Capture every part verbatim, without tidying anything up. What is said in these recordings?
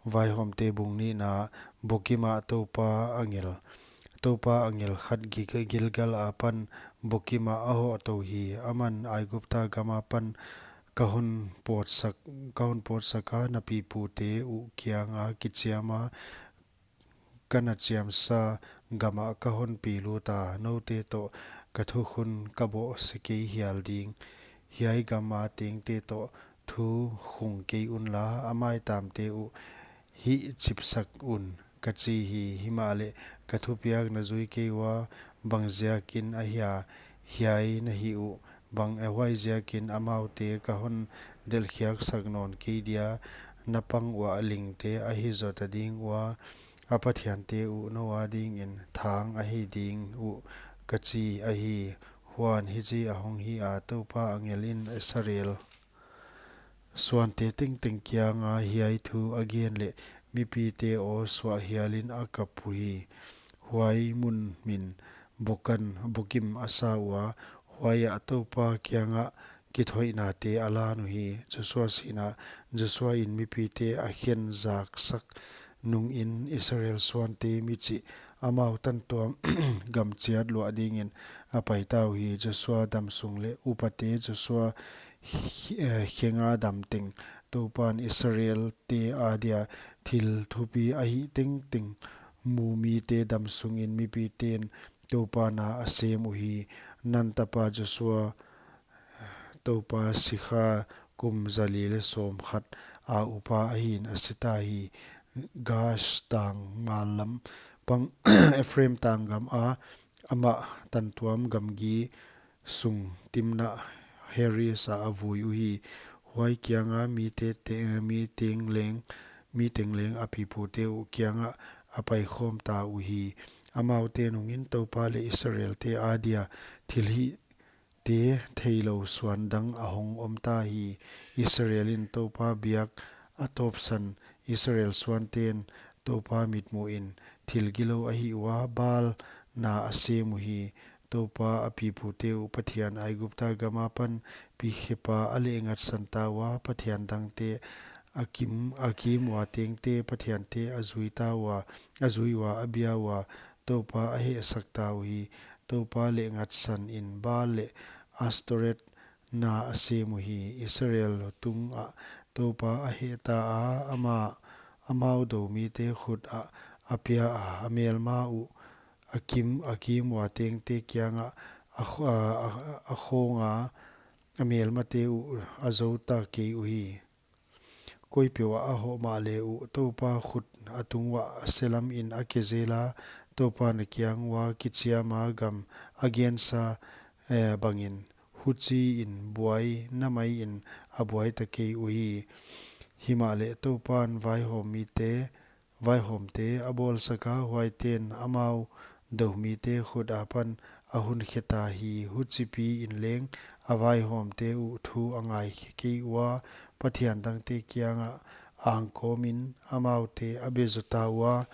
Vaihawmte bung nihna. Bukimah Toupa angel. Toupa angel khat Gil-, Gilgal apan bukimah a hoh tou hi. Aman Aigupta gam apan ka hon pawtsak, ka hon pawtsaka na pipute uh kianga kichiama ka na chiamsa gamah ka hon pi luta, noute toh ka thukhun ka bohse kei hial ding. Hiai gama tengte toh thu khung kei unla, a maitamte uh hihchipsak un, ka chi hi. Himahleh ka thupiak na zui kei ua, bangziakin ahia hiai na hih uh? Bang, eh, huaiziakin amaute ka hon delhkhiaksak nawn kei dia? Na pang uah lingte ahi zota ding ua, a pathiante uh noua dingin thang ahi ding uh, ka chi ahi. Huan hichi ahong hi a, Toupa angel in Israel suante tengteng kianga hiai thu a gen leh mipite aw suah hialin a kap uhi. Huai mun min Bukan, Bukim a sa ua, huaiah Toupa kiangah kithoihnate a lan uhi. Joshua sihna. Joshua in mipite a khen zaksak nungin Israel suante michih amau tantuam gam chiat luah dingin a paita uhi. Joshua damsung leh upate. Joshua khi-, eh, khenga damteng. Toupan Israelte adia thil thupi ahih tengteng mu mite damsungin mipiten Toupa na a sem uhi. Nun tapa Joshua Toupa sikha kum zali leh sawmkhat a upa ahiin a sita hi. Gash tang ngal lam pang Ephraim tang gama amah tantuam gamgi sung Timnah Heres ah a vui uhi. Huai kianga mite te-, mi teng leng, mi teng leng a pipute uh kiangah a paikhawmta uhi. Amaute nungin Toupa leh Israelte adia thilhihte theilou suan dang ahong omta hi. Israel in Toupa biak a tawpsan. Israel suanten Toupa mitmuhin thil gilou a hih ua, Baal na a sem uhi. Toupa a pipute uh Pathian Aigupta gama pan pikhepa a lehngatsanta ua, pathian dangte a kim, a kim ua tengte pathiante a zuita ua, a zui ua, a bia ua, Toupa a hehsakta uhi. Toupa lehngatsanin Baal leh Ashtoreth na a sem uhi. Israel tungah Toupa a hehta a, ama, amau doumite khut ah a pia a, a melma uh a kim, a kim ua tengte kiangah a kh-, a, a, a khonga, a melmate uh a zouta kei uhi. Koipeuh ah a hoh mahle uh Toupa khut a tung uah a selamin a ke zela, Toupan a kiang ua kichiama gam a gensa, eh, bangin, huchiin buai na maiin a buaita kei uhi. Himahleh Toupan vaihawm mite, vaihawmte a bawlsaka, huaiten amau doumite khut apan a hunkheta hi. Huchipiin leng a vaihawmte uh thu a ngaikhe kei ua, pathian dangte kiangah angkawmin amaute a bezota ua,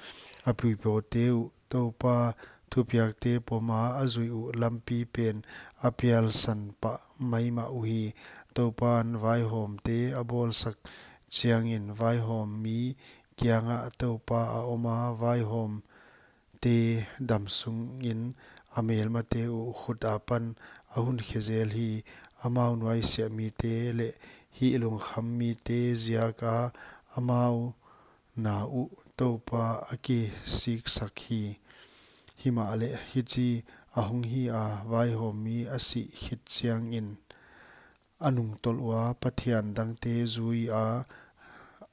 a pipute uh Toupa thupiakte poma a zuih uh lampi pen a pialsan pah maimah uhi. Toupan vaihawmte a bawlsak chiangin vaihawm mi kiangah Toupa a oma, vaihawmte damsungin a melmate uh khut apan a hunkhe zel hi. Amau nuaisiah mite leh hih lungkham mite ziaka amau na uh Toupa a kisiksak hi. Himahleh hichi ahong hi a, vaihawm mi a sih khit chiangin a nungtolh ua, pathian dangte zui a,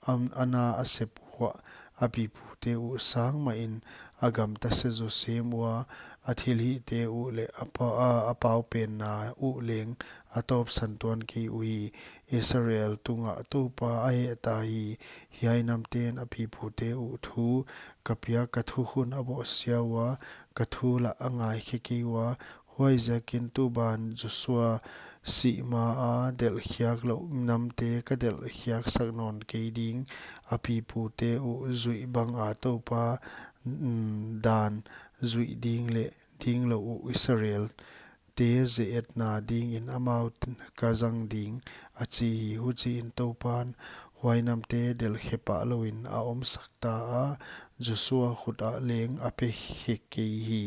am, a na a sep uah a pipute uh sangmahin a gamta se zaw sem ua, a thilhihte uh leh a pa-, a, a paupenna uh leng a tawpsan tuan kei uhi. Israel tungah Toupa a hehta hi. Hiai namten a pipute uh thu ka piak, ka thukhun a bohsia ua, ka thu lah a ngaikhe kei ua, huaiziakin tuban Joshua sih maa delhkhiak louh namte ka delhkhiaksak nawn kei ding. A pipute uh zuih banga Toupa, mm, dan zuih ding leh dinglouh uh Israel te zeetna dingin amau t-, ka zang ding, a chi hi. Huchiin Toupan Huai namte delhkhe pah louin a omsak ta a, Joshua khut ah leng a pe khe kei hi.